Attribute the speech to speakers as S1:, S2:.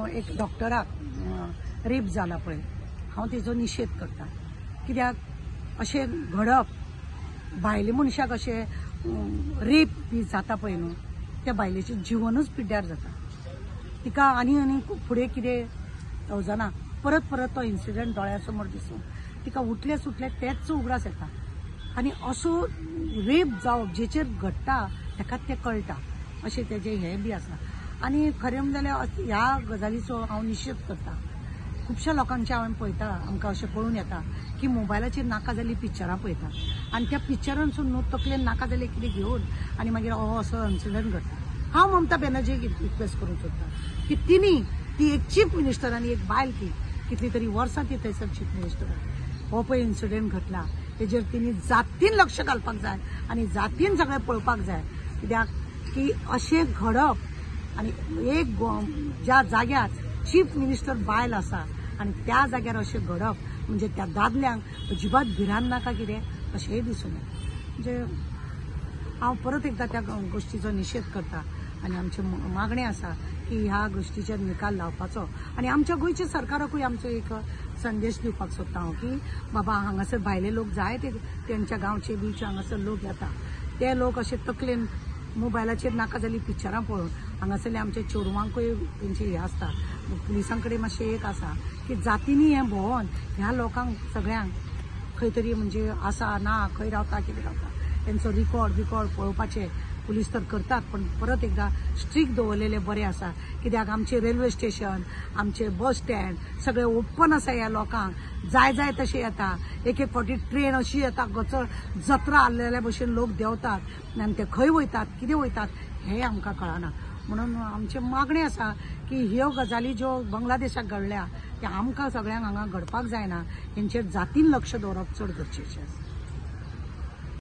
S1: एक डॉक्टराक रेप जाला पळय, हांव तेजो निशेध करता. कित्याक अशें घडप, बायले मनशाक अशें रेप बी जाता पळय न्हू, त्या बायलेचें जिवनूच पिड्ड्यार जाता. तिका आनी आनी फुडें कितें येवजना, परत परत तो इन्सिडंट दोळ्या समोर दिसून तिका उठले सुटले तेच उगडास येता. आनी असो रेप जावप जेचेर घडटा ताका तें कळटा, अशें तेजें हें बी आसा. आनी खरें म्हणल्यार ह्या गजालीचो हांव निशेध करता. खुबश्या लोकांचे हांवें पळयता, आमकां अशें कळून येता की मोबायलाचेर नाका जाल्लीं पिक्चरां पळयता आनी त्या पिक्चरांसून न्हू तकलेन नाका जाल्लें कितें घेवन आनी मागीर हो असो इन्सिडंट घडटा. हांव ममता बॅनर्जीक रिक्वेस्ट करूंक सोदता की तिणी, ती एक चीफ मिनिस्टर आनी एक बायल, ती कितली तरी वर्सां ती थंयसर चीफ मिनिस्टर, हो पळय इन्सिडंट घडला तेजेर तिणी जातीन लक्ष घालपाक जाय आनी जातीन सगळें पळोवपाक जाय. कित्याक की अशें घडप आनी एक ज्या जाग्यार चीफ मिनिस्टर बायल आसा आनी त्या जाग्यार अशें घडप म्हणजे त्या दादल्यांक अजिबात भिरांत नाका कितें अशेंय दिसून येता. म्हणजे हांव परत एकदां त्या गोश्टीचो निशेध करता आनी आमचें मागणें आसा की ह्या गोश्टीचेर निकाल लावपाचो. आनी आमच्या गोंयच्या सरकाराकूय आमचो एक संदेश दिवपाक सोदता हांव की बाबा हांगासर भायले लोक जायते तेंच्या गांवचे बिवचे हांगासर लोक येता, ते लोक अशे तकलेन मोबायलाचेर नाका जाल्लीं पिक्चरां पळोवन हांगासरले आमच्या चेडवांकूय तेंचे हें आसता. पुलिसां कडेन मातशें एक आसा की जातींनी हें भोंवन ह्या लोकांक सगळ्यांक खंय तरी म्हणजे आसा ना, खंय रावता कितें रावता तेंचो रिकॉर्ड बिकॉर्ड पळोवपाचें पुलीस तर करतात, पण परत एकदां स्ट्रीक दवरलेलें बरें आसा. कित्याक आमचें रेल्वे स्टेशन, आमचें बस स्टँड सगळें ओपन आसा, ह्या लोकांक जाय जाय तशें येता. एक एक फावटी ट्रेन अशी येता गचळ जत्रा आहलेल्या भशेन लोक देंवतात आनी ते खंय वयतात कितें वयतात हें आमकां कळना. म्हणून आमचें मागणें आसा की ह्यो गजाली ज्यो बांगलादेशाक घडल्या त्यो आमकां सगळ्यांक हांगा घडपाक जायना, हेंचेर जातीन लक्ष दवरप चड गरजेचें आसा.